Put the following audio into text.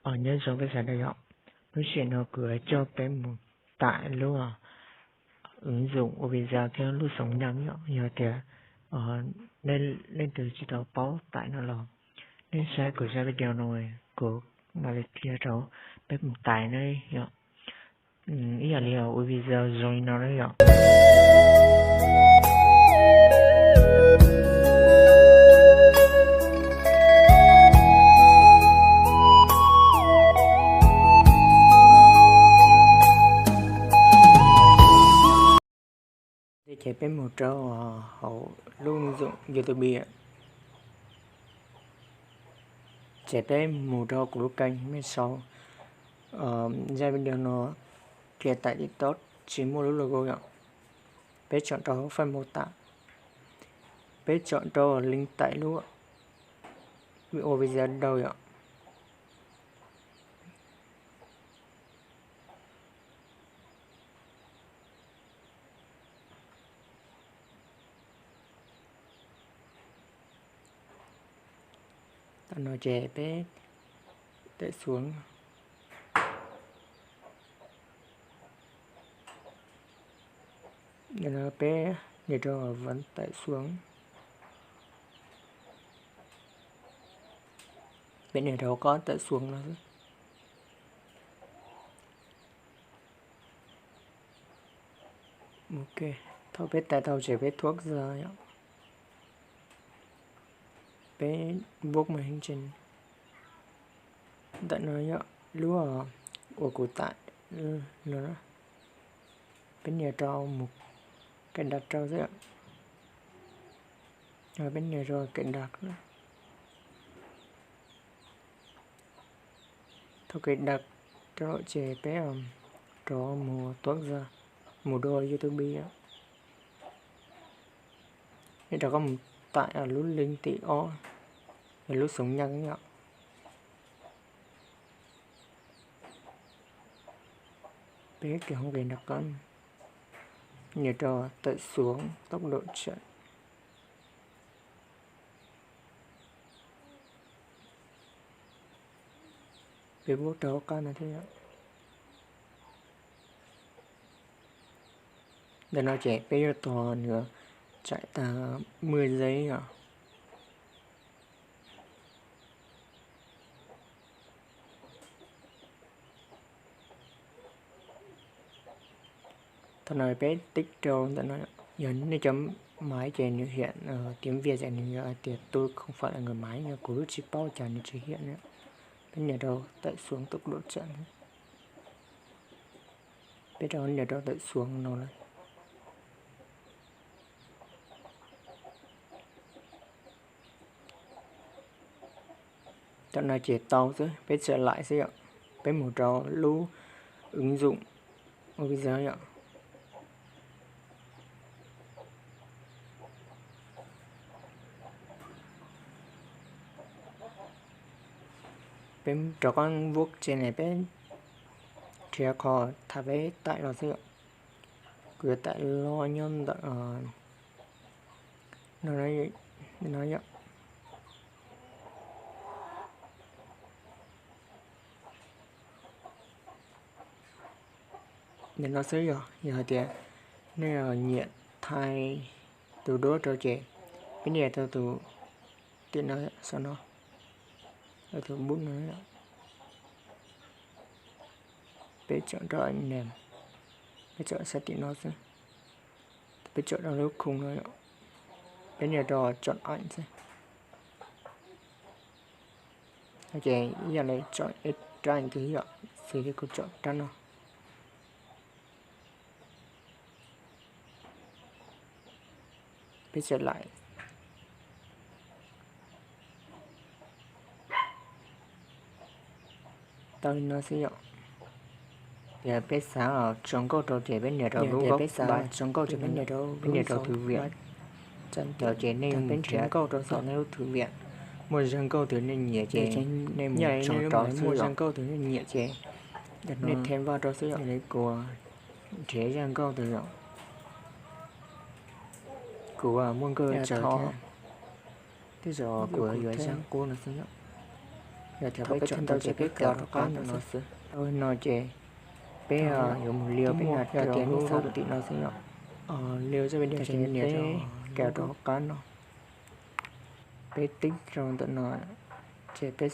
Nyob zoo peb sawv daws yom, lub sij hawm no kuv yuav coj peb mus tải lub ứng dụng video thiab lub xoom naj yom. Yog tias nej leej twg tsis tau paub tải no los nej saib kuv zaj video no, kuv mam li qhia rau peb mus tải ne yom. Ib yam li ua video zoo li no na yom. Ces peb mus rau hauv lub ứng dụng YouTube. Ces peb mus rau kuv lub kênh, mej sau zaj video no qhia tải TikTok tsis muaj lub logo yom. Peb tsom rau hauv phần mô tả, peb tsom rau link tải lub ua video rau yom. Tam no ces peb tải xuống. Tam no peb nias rau vẫn tải xuống. Peb nias rau koj tải xuống no xwb. Ok, thaum peb tải tau ces peb thuốc ra yom. Peb vuốt màn hình trên. Ntawm no yog lub uas kuv tải no, peb nias rau mus cài đặt rau xwb. Peb nias rau cài đặt. Thaum cài đặt rau ces peb rov mus tuav zog mus dua YouTube. Nws rov qab mus tải lub link tim ob, lub xov nyeem yom. Peb kis hoob qis nram qab, nias rau tải xuống tốc độ chậm. Peb vuốt rau hauv qab no thiab. Ntawm no ces peb yuav tos nws chạy tag mười giây yom. Thaum no peb tiv rau ntawm no, yog nej cov máy ces nws hiện tiếng Việt ces nws yog hais tias tôi không phải là người máy, yog kuv lub tsis paub cas nws tsis hiện na. Peb nias rau tải xuống tốc độ chậm. Peb rau nias rau tải xuống no lawm. Tam no ces tau xwb, peb txawm laim xwb yom. Peb mus rau lub ứng dụng ua video yom. Peb rov qab vuốt tse ne, peb nrhiav qhov thaum peb tải los xwb yom. Kuv yuav tải los nyob ntawm no yom. Ntawm no xwb yog, yog hais tias nej nyiam thaij tus duab rau ces peb nias rau tus tim no, sau no, tus bút no, peb tsom rau nem, peb tsom sab tim no xwb, peb tsom rau lub khung no, peb nias rau tsom aim xwb. Ces ib yam li tsom ib rab twg yom, xws li kuv tsom rab no. Peb txawm laim tau li no xwb yom. Yog peb xav tso nkauj rau ces peb nias rau lub góc, peb xav tso nkauj ces peb nias rau, peb nias rau thư viện. Ces nej mus nrhiav nkauj rau saum nej lub thư viện, muaj zaj nkauj twg nej nyiam ces nej mus tso rau xwb, muaj zaj nkauj twg nej nyiam ces nej thêm vào rau xwb yom. Kuv nrhiav zaj nkauj twg yom. Kuv muaj nkauj tsaws thiab, tej zaum kuv yuav zaj qub no xwb yom. Yog tias peb tso ntau ces peb khaws rov qab ntawm no xwb. Tau no ces peb yuav mus liu peb nyob rau lub tim no xwb yom. Liu zaj video ces peb khaws rov qab no, peb tib rau ntawm no ces peb